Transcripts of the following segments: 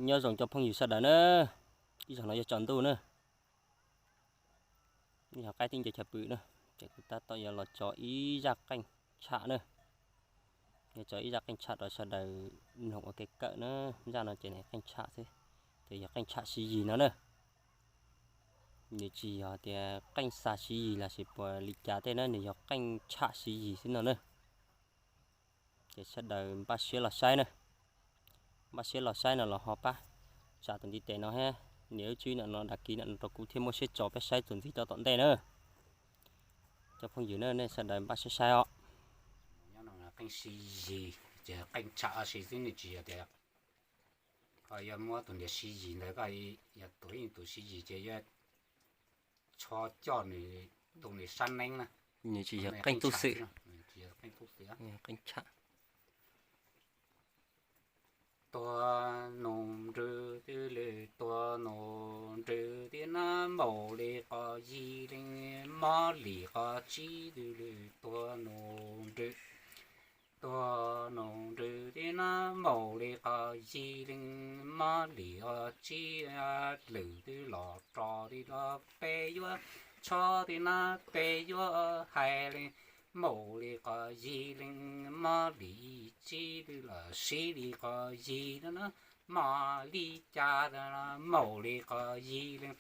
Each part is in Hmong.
Nyob zoo cov phooj ywg sawv daws na, ib zaug no yog tsaus ntuj na, yog qaib tib ncaws chaw pw na, ces kuv tab tom yuav los tso ib zaj qeej tsham na, yuav tso ib zaj qeej tsham rau sawv daws mloog ua kev kawm na. Zaj no ces nws qeej tsham xwb, ces yog qeej tsham siv yis no na. Nws tsis yog tias qeej xa siv yis los sis puas li cas tej na, nws yog qeej tsham siv yis xwb no na. Ces sawv daws npaj siab los saib na, npaj siab los saib no los ho pab tsa tus ntiv tes no thiab nias lub tswb no đăng ký no rau kuv thiaj muaj siab tso peb saib txuas ntxiv rau tom ntej na. Cov phooj ywg na, nej sawv daws npaj siab saib os. Qeej siv yis ces qeej tsham siv xwb, nws tsis yog tias ho yuav muab tus niag siv yis ntawd, koj yog tus ib tus siv yis ces yuav tsho coj nws tu nws sab neeb na. Nws tsis yog qeej tub xwm, qeej tsham. Tua nus nrws twb lwm tua nus nrws tias na, maum li qos yig leej mob lim qos tsib twb lwm tua nus nrws. Tua nus nrws tias na, maum li qos yig leej mob lim qos tsib, lwm twb los rov li los peb yuav tshob tias na, peb yuav hais li, maum li qos yig leej mob lim tsib twb los sib li qos yig na, mos li cas tas na, maum li qos yig leej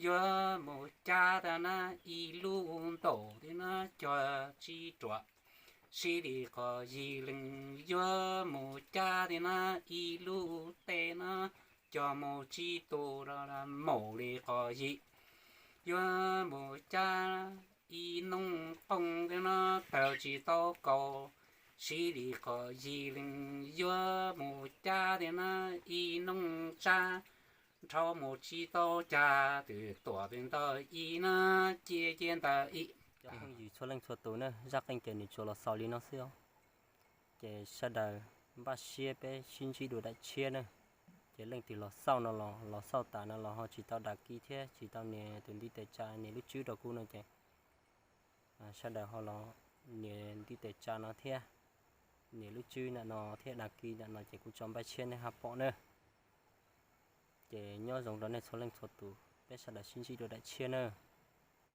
yuav mus cab tas na, ib lub ntaum tias na cog tsib ruam, sib li qos yig leej yuav mus cab tias na, ib lub tej na cog mus tsib tus, maum li qos yig yuav mus cab, ib noog qooj tias na tawg tsis tau kaus, sib li qos yig leej yuav mus cab tias na, ib noog tsab nrhau mus tsis tau cag, twb tuam twb ntawd ib na, cia cia ntawd ib. Cov phooj ywg txhua leej txhua tus na, zaj qeej ces nws tsuas los xaus li no xwb os. Ces sawv daws npaj siab peb sib ntsib dua daim tshiab na. Ces leej twg los xauj no los los xauj tas no los ho tsis tau đăng ký thiab tsis tau nias tus ntiv tes tsa nias lub tswb rau kuv no ces sawv daws ho los nias ntiv tes tsa no thiab nias lub tswb ntawm no thiab đăng ký ntawm no ces kuv tso npaj tshiab nej ho pom na. Ces nyob zoo rau nej txhua leej txhua tus, peb sawv daws sib ntsib dua daim tshiab na.